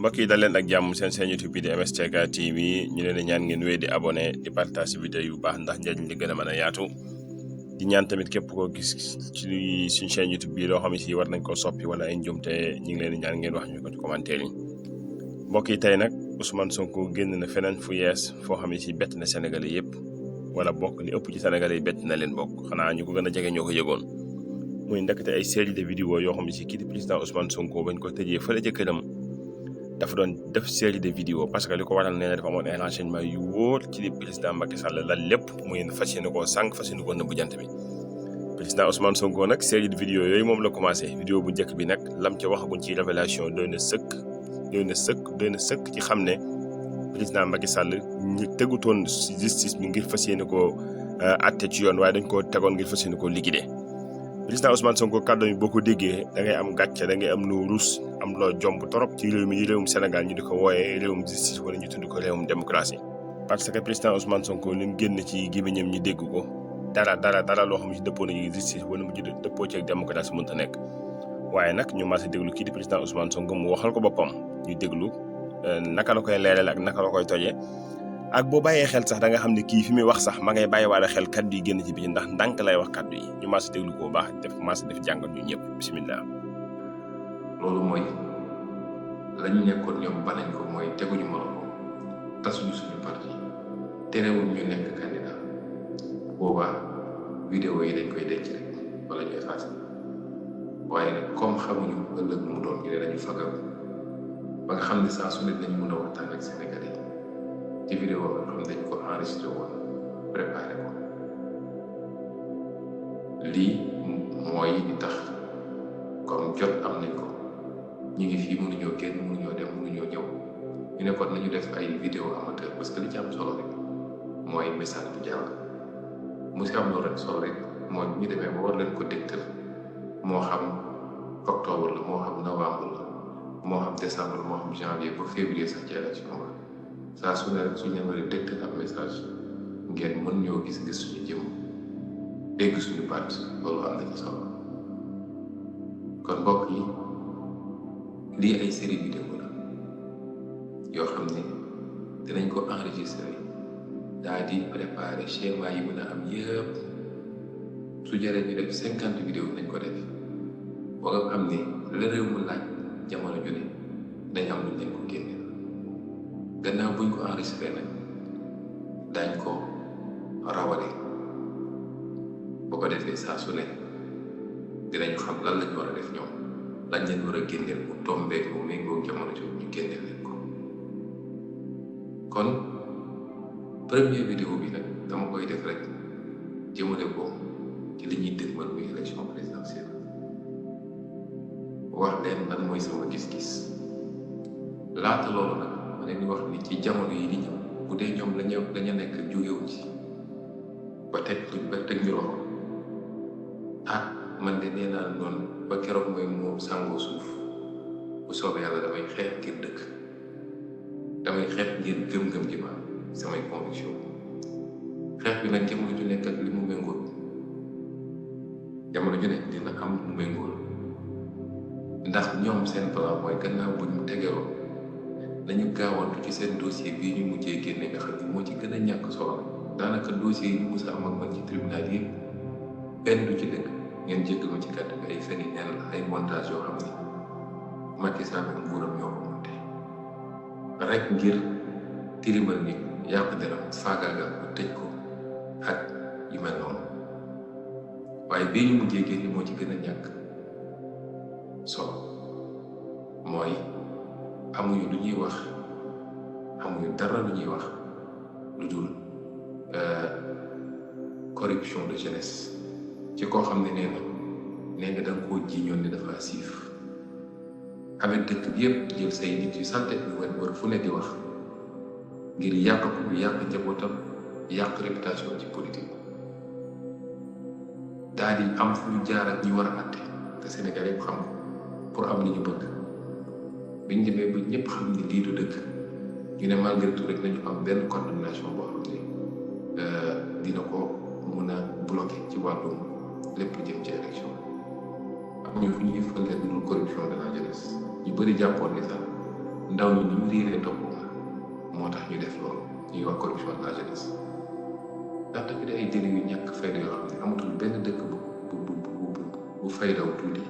mbokk yi dal leen ak jàmm seen YouTube bi di MSTK TV ñu leen di ñaan ngeen wéy di abonné di partage vidéo yu baax ndax njëriñ li gën a mën a yaatu di ñaan tamit képp koo gis ci suñ chaîne YouTube bi loo xam ne si war nañ ko soppi wala ay njuumte ñu ngi leen di ñaan ngeen wax ñu ko ci commentaire yi. mbokk yi tey nag Ousmane Sonko génn na feneen fu yees foo xam ne si bett na Sénégalais yëpp wala bokk li ëpp ci Sénégalais yi bett na leen bokk xanaa ñu ko gën a jege ñoo ko yëgoon muy ndekete ay série de vidéo yoo xam ne si kii di président Ousmane Sonko bañ ko tëjee fële ca këram dafa doon def série de vidéo parce que li ko waral nee na dafa amoon ay renseignement yu wóor ci li président Macky Sall la lépp muy fas yéene koo sànq fas yéene koo nëbbu jant bi. président Ousmane Sonko nag série de vidéo yooyu moom la commencé vidéo bu njëkk bi nag lam ca waxaguñ ci révélation doy na sëkk ci xam ne président Macky Sall ñi tegutoon si justice bi ngir fas yéene koo atte ci yoon waaye dañ koo tegoon ngir fas yéene koo liquider. président Ousmane Sonko kàddu yi boo ko déggee da ngay am gàcce da ngay am lu rus am loo jomb torop ci réew mi di réewum Sénégal ñu di ko wooyee réewum justice wala ñu tudd ko réewum démocratie. parce que président Ousmane Sonko li mu génn ci gémmiñam ñu dégg ko dara loo xam ne si dëppoo na ci justice wala mu dëppoo ci ak démocratie mënta nekk. waaye nag ñu mas a déglu kii di président Ousmane Sonko mu waxal ko boppam ñu déglu naka la koy leeral ak naka la koy tojee. ak boo bàyyee xel sax da nga xam ne kii fi muy wax sax ma ngay bàyyiwaale xel kaddu yi génn ci biir ndax ndànk lay wax kaddu yi ñu maas déglu ko bu baax def jàngat ñu ñëpp bisimilah. loolu mooy la ñu nekkoon ñoom banañ ko mooy teguñu moroom tasuñu suñu parti terewul ñu nekk candidat boobaa vidéo yi dañ koy denc rek wala ñu effacé waaye nag comme xamuñu ëllëg mu doon ñu ne dañu fagaru ba nga xam ne saa su ne dañ mën a waxtaan ak Sénégalais yi ci vidéo nga xam dañ ko enregistré woon préparé ko lii mooy di tax comme jot am nañ ko ñu ngi fii mënuñoo génn mënuñoo dem mënuñoo ñëw ñu ne kon nañu def ay vidéo amateur parce que li ci am solo rek mooy message bu jàll mu si am loolu rek solo rek mooy ñu demee ba war leen ko dégtal moo xam octobre la moo xam novembre la moo xam décembre moo xam janvier ba février sax ci élection ba saa su ne rek suñu leen war a dégtal am message ngeen mën ñoo gis suñu jëm dégg suñu baat loolu am na ci solo kon mbokk yi lii ay série vidéo la yoo xam ne dinañ ko enregistré daa di préparé schéma yi mën a am yëpp su jaree ñu def 50 vidéo nañ ko def boo nga xam ne la réew mu laaj jamono ju ne dañ am luñ leen ko génne gannaaw buñ ko enregistré nag daañ ko rawale boo ko defee saa su ne dinañu xam lan lañ war a def ñoom lañ leen war a génneel mu tombeek mu méngoo jamono jooju ñu génneel leen ko kon première vidéo bi nag dama koy def rek jëmale ko ci li ñuy dëgmal muy élection présidentielle wax leen lan mooy sama gis-gis laata loolu nag ma leen di wax ni ci jamono yi di ñëw bu dee ñoom dañu nekk jógewuñ ci ba teg ñu loxo man de nee naa noonu ba keroog mooy moom sàngoo suuf bu soobee yàlla damay xeex ngir dëkk damay xeex ngir gëm-gëm ji ma samay conviction xeex bi nag jamono ju nekk ak li mu méngool jamono ju nekk dina am mu méngool ndax ñoom seen plan mooy gannaaw bu ñu tegeroo nañu gaawantu ci seen dossier bii ñu mujjee génne nga xam ne moo ci gën a ñàkk solo daanaka dossier yi ñu mus a am ak man ci tribunal yi benn du ci dëkk ngeen jéggal ma ci kàddu gi ay fen yi neen la ay montage yoo xam ni Macky Sall ak nguuram ñoo ko monté rek ngir tilimal nit yàq deram faagaagal ko tëj ko ak yu mel noonu waaye bii ñu mujjee génne moo ci gën a ñàkk solo mooy amuñu lu ñuy wax amuñu dara lu ñuy wax lu dul corruption de jeunesse ci koo xam ne nee nga da nga koo jiiñoon ne dafa siif avec dëkk bi yëpp jël say nit yu santé yu war fu ne di wax ngir yàq ko yàq njabootam yàq réputation ci politique daal di am fu ñu jaar ak ñi war a àtte te Sénégal yëpp xam ko pour am li ñu bëgg biñ demee ba ñëpp xam ni lii du dëkk ñu ne malgré tout rek nañu am benn condamnation boo xam ne dina ko mun a bloqué ci wàllum lépp jëm ci élection am ñu fu ñuy fële dul corruption de la jeunesse ñu bëri jàppoon ni sax ndaw ñi ni ñu riiree topp moo tax ñu def loolu ñuy wax corruption de la jeunesse ndax dafa di ay délits yu ñàkk fayda yoo xam ne amatul benn dëkk bu faydaw tuuti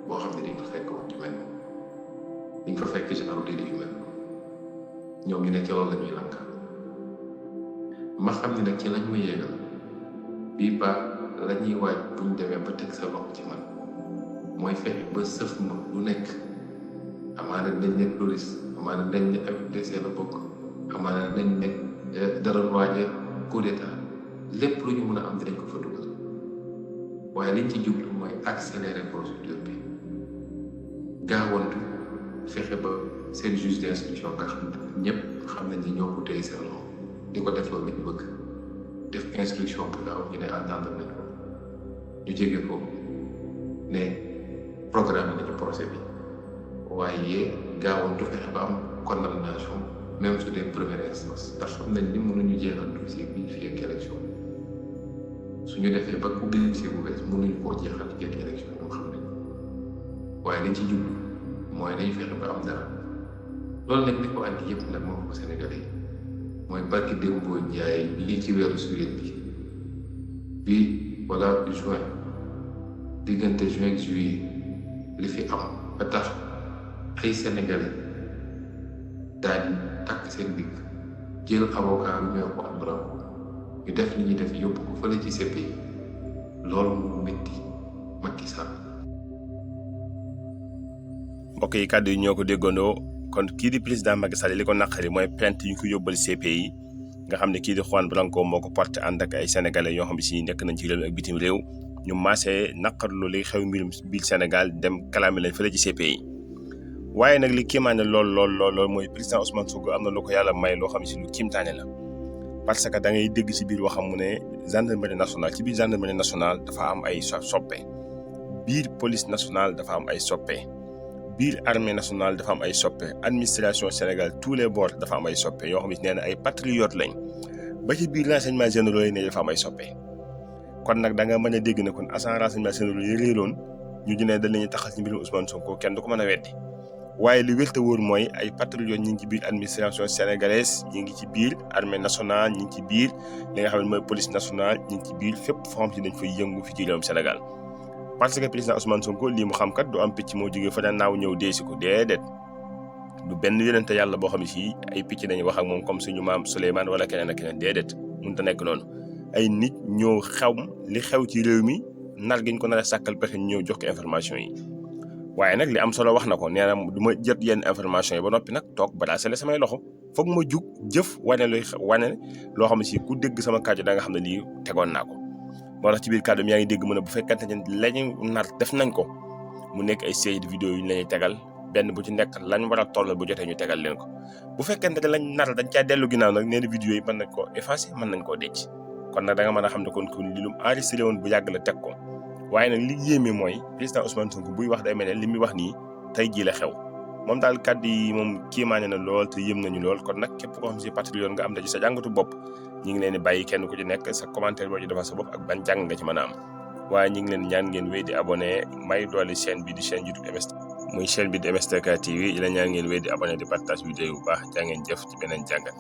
boo xam ne dañ fa fekk wax ju mel noonu dañ fa fekk genre délit yu mel noonu ñoom ñu ne ci loolu la ñuy lank ma xam ne nag ci lañ ma yéegal bii ba la ñuy waaj bu ñu demee ba teg sa loxo ci man mooy fexe ba sëf ma lu nekk amaana dañ ne touriste amaana dañ ne FDC la bokk amaana dañ ne dara waaje coup d'état lépp lu ñu mën a am dinañ ko fa dugal waaye liñ ci jublu mooy accélérer procédure bi gaawantu fexe ba seen juge d'instruction nga xam ñëpp xam nañ ni ñoo ko téye seen loxo di ko def loolu la ñu bëgg def instruction bu gaaw ñu ne entendre nañ ko ñu jege ko ne programme nañu procès bi waaye gaawantu fexe ba am condamnation même su dee première instance ndax xam nañ ni mënuñu jeexal dossier bi fii ak élection suñu defee ba ubbi dossier bu bees mënuñu koo jeexal fii ak élection ñoom xam nañ waaye liñ ci jublu mooy dañu fexe ba am dara loolu nag li ko andi yëpp nag moo ko Sénégalais yi mooy barki Dembo Ndiaye lii ci weeru juillet bi wala juin diggante juin ak juillet li fi am ba tax ay Sénégalais daal di takk seen digg jël avocat bi ñoo ko am Branco ñu def li ñuy def yóbbu ko fële ci CPI loolu mu métti Macky Sall. mbokk yi kàddu yi ñoo ko déggandoo kon kii di président Macky Sall li ko naqari mooy plainte yi ñu ko yóbbal CPI nga xam ne kii di Juan Branco moo ko porté ànd ak ay sénégalais yoo xam ne si nekk nañ ci réew ak bitim réew ñu maasee naqarlu li xew mbirum biir Sénégal dem kalaame leen fële ci CPI. waaye nag li kiimaane lool mooy président Ousmane Sonko am na lu ko yàlla may loo xam ne si lu kiimtaane la parce que da ngay dégg si biir waxam mu ne gendarmerie nationale ci biir gendarmerie nationale dafa am ay soppe biir police nationale dafa am ay soppe biir armée nationale dafa am ay soppe administration Sénégal tous les bords dafa am ay soppe yoo xam ne nee na ay patriotes lañ ba ci biir renseignement généraux yi ne dafa am ay soppe kon nag da nga mën a dégg ne kon agent renseignement généraux yi réeroon ñu ne dañ lañuy taxal ci mbirum Ousmane Sonko kenn du ko mën a weddi waaye li wér te wóor mooy ay patriotes ñi ngi ci biir administration sénégalaise ñi ngi ci biir armée nationale ñi ngi ci biir li nga xam ne mooy police nationale ñi ngi ci biir fépp foo xam si dañ fay yëngu fi ci réewum Sénégal parce que président Ousmane Sonko lii mu xam kat du am picc moo jógee fa ne naaw ñëw dee si ko déedéet du benn yonente yàlla boo xam ne si ay picc dañuy wax ak moom comme suñu maam Souleymane wala keneen ak keneen déedéet mënut a nekk noonu ay nit ñoo xam li xew ci réew mi nar giñ ko nar a sàkkal pexe ñëw jox ko information yi waaye nag li am solo wax na ko nee na du ma jot yenn information yi ba noppi nag toog balaasale samay loxo foog ma jug jëf wane loo xam ne si ku dégg sama kàddu da nga xam ne lii tegoon naa ko moo tax ci biir kàddu yaa ngi dégg mu ne bu fekkante ne lañu nar def nañ ko mu nekk ay série de vidéo yu ñu lañuy tegal benn bu ci nekk lañ war a toll bu jotee ñu tegal leen ko bu fekkente ne lañ nar dañ caa dellu ginnaaw nag nee na vidéo yi mën nañ koo effacer mën nañ koo denc kon nag da nga mën a xam ne kon li lu enregistré woon bu yàgg la teg ko waaye nag li yéeme mooy président Ousmane Sonko buy wax day mel ne li muy wax nii tey jii la xew moom daal kàddu yi moom kiimaane na lool te yëm nañu lool kon nag képp koo xam si patriote nga am na ci sa jàngatu bopp ñi ngi leen di bàyyi kenn ku ci nekk sa commentaire boo ci defal sa bopp ak ban jàng nga ci mën a am waaye ñi ngi leen ñaan ngeen wéy di abonné may doole chaîne bi di chaîne YouTube muy chaîne bi di MSTK TV yi la ñaan ngeen wéy di abonné di partage vidéo bu baax jaa ngeen jëf ci beneen jàngat